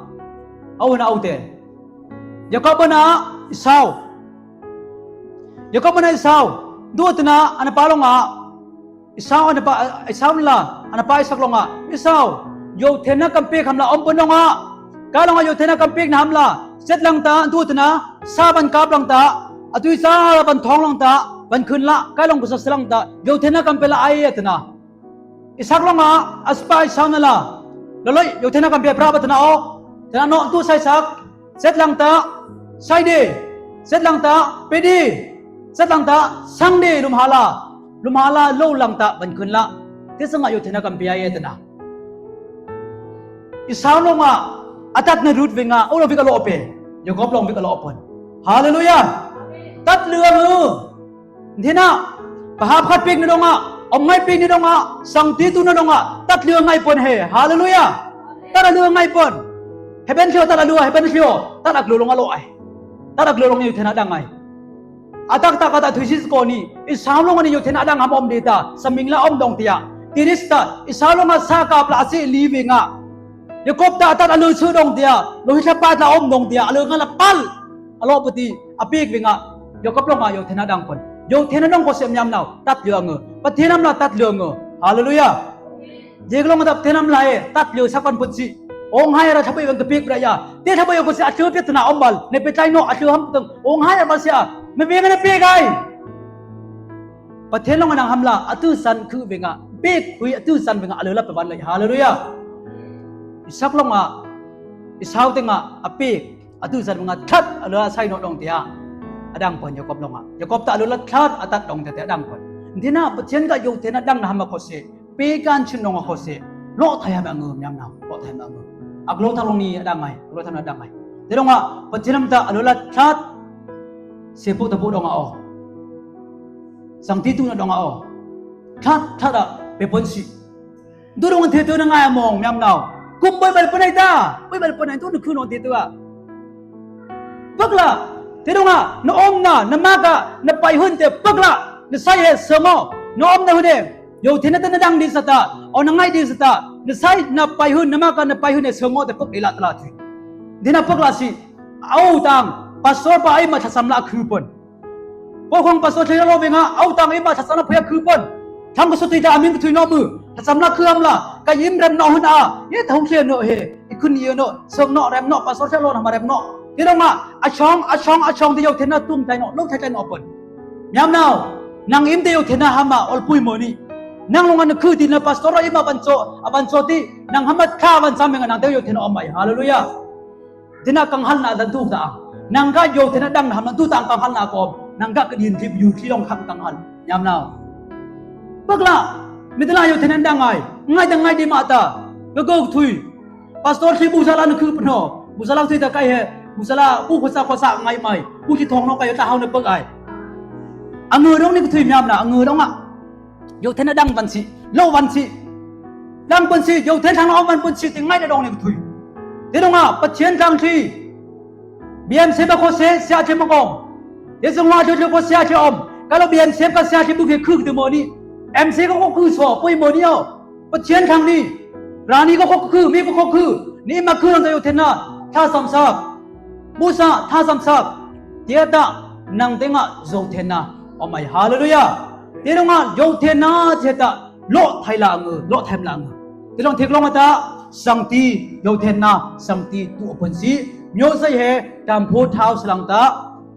au na au te. Jakob na Esau. Jakob na Esau. Du te na, ana pa long a. Esau ana pa, Esau na la, ana pa Isak long a. Esau. Yo the na kan pik ham la om pun long a. Ka long a yo the na kan pik na ham la. Set lang ta, du te na, sa ban kap lang ta. A tui sa ban thong lang ta. Ban khun la, ka long ko sa se lang ta. Yo the na kan pe la ai a te na. Isak long a, aspa Esau na la. Loloi, yo the na kan pe pra ba te na o. Te na no, tu sai sak. Set lang ta, sai de. Set lang ta, pe de. Set lang ta, sang de, lum ha la. Lum ha la, lo lang ta, ban khun la. Te sang a yo the na kan pe a ye te na. Esau long a, a tat na rut ve nga, o lo vik a lo pe. Jakob long vik a lo pun. Hallelujah. Tat lua lo. Nthina, pahap khat pik ni dong a, om ngai pik ni dong a, sang ti tu na dong a, tat lua ngai pun he. Hallelujah. Tat a lua ngai pun. Heben sio tat a lua, heben sio. Tat a lua long a lo ai. Tat a lua long ni yo the na dang ai. A tak tak a ta thui si ko ni, Esau long a ni yo the na dang ham om di ta, sa ming la om dong tia. Ti di sa ta, Esau long a sa kap la a se li ve nga. Jakob ta tat a lua su dong tia, lo hi sa pa ta om dong tia, a lua nga la pal. A lo pati, a pik ve nga, Jakob long a yo the na dang pun. Yo the na dong ko se miam nau, tat lua ang o. Pathen am la tat lua ang o. Hallelujah. Jek long a tat Pathen am la e, tat lua sak pan put si. Ong hai ra thabai bang ka pik bra ya. Te thabai ko se a tlu pik te na om bal. Ne pe tai no a tlu ham tang. Ong hai ra bal se a. Me be me ne pe gai. Pathen long a nang ham la, a tu san khu ve nga. Pik khu a tu san ve nga, a lua la pe ban la. Hallelujah. Isak long a, Esau te nga, a pik. A tu san ve nga that, a lua sai no dong tia. A dang pun Jakob long a. Jakob ta a lua la that, a tat dong tia a dang pun. Nthina, Pathen ka yo the na dang na ham a ko se. Pe kan chin dong a ko se. Lo thai ham ang o, miam nau. Lo thai ham ang o. Ak lo thak long ni a dang ai. Ak lo thak na dang ai. Te dong a, Pathen am ta a lua la that. Se pu ta pu dong a o. Sang ti tu na dong a o. That, that a, pe pun si. Du dong te tu na ngai a mong, miam nau. Kum boi bal pun ai ta. Boi bal pun ai tu na khu no te tu a. Pek la, te dong a, na om na, na mak a, na pai hun te pek la, na sai he song o, na om na hun e, yo the na te na dang di sa ta, o na ngai di sa ta, na sai na pai hun, na mak a, na pai hun e song o te pek di la ta la thui. Di na pek la si, au tang, pastor pa ai ma tha sam la khu pon. Ko khong pastor thei lo ve nga, au tang ai ma tha sam la pha khu pon. Thang ko so tui ta a ming thui no mu, tha sam la khu am la, ka im rem no hun a, ye thong thei no he. I khun i no, song no, rem no, pastor thei lo na ma rem no. Ti dong a, a chong, a chong, a chong ti yo the na tung tai no, lo thai tai no pon. Miam nau, nang im te yo the na ham a, ol pui mo ni. Nang long a na khu ti na pastor a im a ban cho, a ban cho ti, nang ham a tha ban sam nga nang te yo the na om mai. Hallelujah. Ti na kang hal na dan tu ta. Nang ka yo the na dang na ham na tu ta kang hal na ko. Nang ka ka din ti yu ti long khang kang hal. Miam nau. Pek la, mi te la yo the na dang ai. Ngai dang ngai di ma ta. Ka go thui. Pastor si bu sa la na khu pno. Bu sa la thui ta kai he. Bu sa la bu ko sa ko sa ngai mai. Bu si thong no kai ta hau na pek ai. Angø dong ni kathui miam la, angø dong a. Yothenna dang pan si, lo pan si. Dang pan si, Yothen thang lo pan pan si, ti ngai na dong ni kathui. Te dong a, Pathian thang thi. Bian se ba ko se, sia che ma kong. Te sung wa cho cho ko sia che om. Ka lo bian se ka sia che bu ke khuk te mo ni. Em se ko ko khuk so, poi mo ni o. Pathian thang ni, rani ko ko khuk, mi ko ko khuk, ni ma khuk ang ta Yothenna, tha samsak. Busa, tha samsak. Tia ta, nang te nga Yothenna. Omai, hallelujah. Te dong a, Yothenna, tia ta, lo thai la nge, lo thai la nge. Te dong thek long a ta, sangti, Yothenna, sangti, tu open si, nyo sa he, tam pho thao sa lang ta,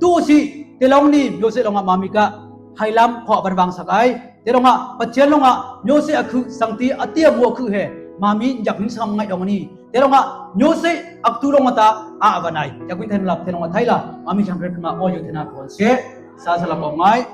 tu si, te long ni, nyo sa long a mami ka, hai lam, ko ban vang sak ai, Te dong a, Pathian long a, nyo se a khuk sangti a tia mo khuk he, mami yak ning sang ngai dong ni. Te dong a, nyo se a tu long a ta, a van ai. Yak ning thai lap te dong a thai la, mami chang kret ma o Yothenna kon se, sa sa la ko ngai.